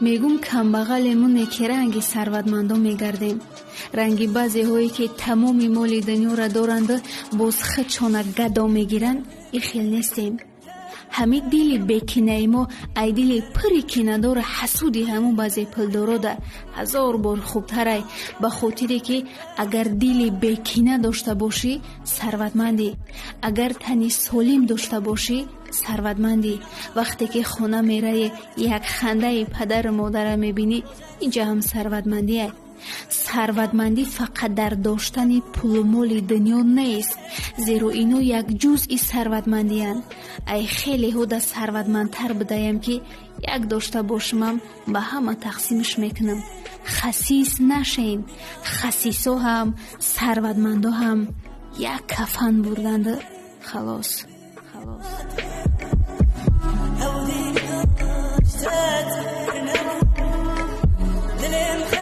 Мегум, камбағалемоне ки ранги сарватмандон мегардем, ранги баъзеҳое ки тамоми моли дунёра доранду боз худшона гадо мегиранд, и хел нестем. Ҳамин дили бекинаи мо ай дили пури кинадора ҳасуди ҳамун баъзе пулдорода ҳазор бор хубтарай, ба хотире ки агар дили бекина дошта бошӣ, сарватмандӣ, агар тани солим дошта бошӣ, сарватмандӣ. Вақте ки хона меравӣ, як хандаи падару модара мебинӣ, инҷа ҳам сарватмандие. Сарватмандӣ фақат дар доштани пулу моли дунё нест, зеро ино як ҷузъи сарватмандиянд. Ай хелеҳо да сарватмандтар будаям, ки як дошта бошумам, ба ҳама тақсимш мекунам. Хасис нашем. Хасисо ҳам, сарватмандо ҳам як кафан бурданду халос, халос. هودي اشتات.